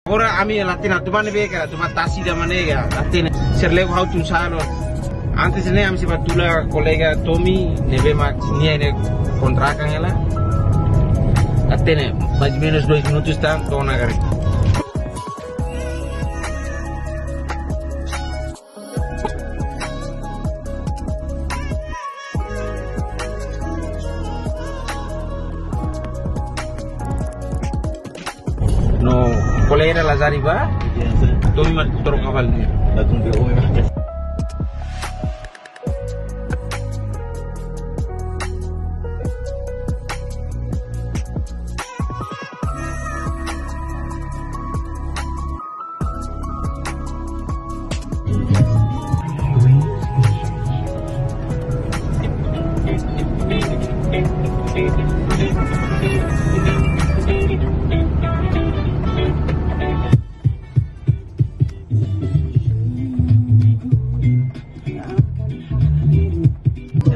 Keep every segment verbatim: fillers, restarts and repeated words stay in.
Agora ami la hatene atu ba ne'ebé ka, atu ba tasi ida-ne'e ka, la hatene. Sira lego ha'u tun salo. Antes ne'e ami sei ba tula kolega Tommy, ne'ebé mak nia ne'e kontrakan hela. La hatene, mais ou menos dois minutos tan, to'o ona karik. No, kolega Lazari ba? Iya, sir. Tommy mak troka fali nia. Datang ke rumah.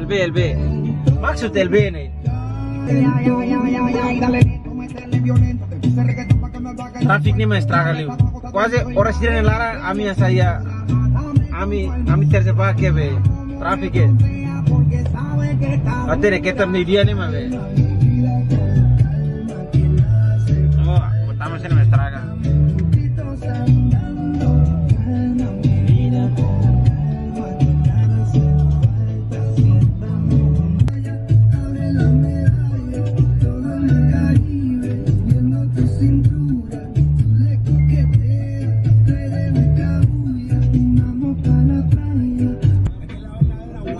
L B, L B. Maksud L B ne'e. Trafik ne'e mak estraga liu. Kuaze oras sira-ne'e laran, ami hasai, ami, ami terjebak iha be trafik ne'e. Até ne'e keta meiudia ne'e mak be. Oh, pertama sini mak estraga.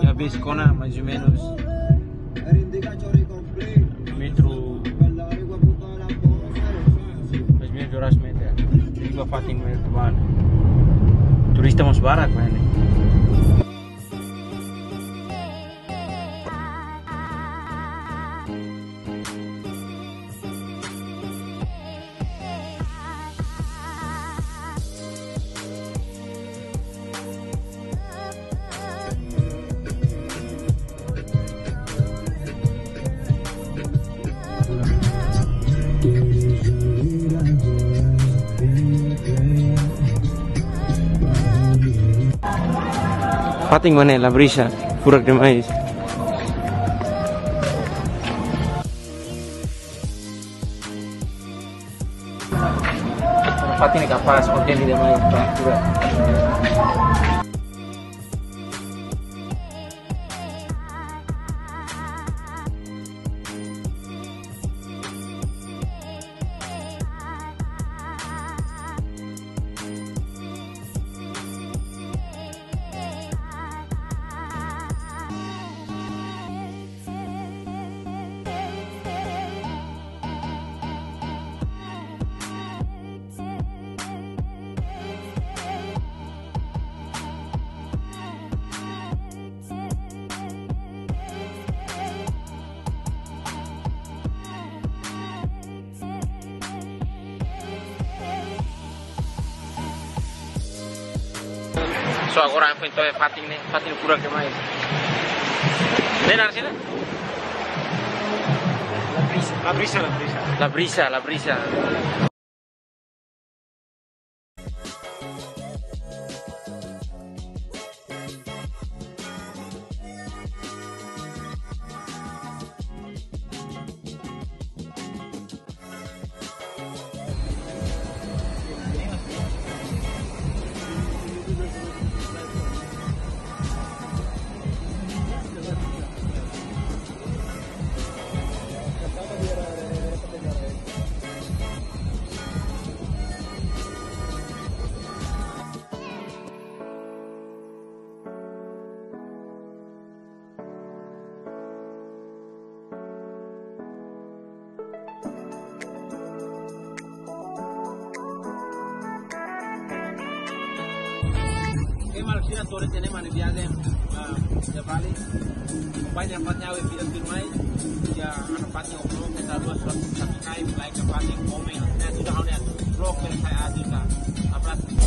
Ya, bis kona mais ou menos metru, mais ou menos oras meter. Iba fatin meter ban. Turista mós barak, mane. Fatin mak ne'e, La Brisa, furak demais. Fatin ne'e kapás, kontente demais, furak. So, agora ami foin to'o iha fatin ne'e, fatin furak demais. Ne'e naran sira? La Brisa, La Brisa, La Brisa. La Brisa, La Brisa. Oke, maluk sira, to'o iha ne'e mak ami-nia viajen, ah, iha Bali. Akompaña fatin ne'e, ami fila tuirmai. Ya, anu fatin ne'e, keta haluha subscribe, like fatin ne'e, komen. Ne'e sudah, ne'e vlog yang saya adu sa. Abraço.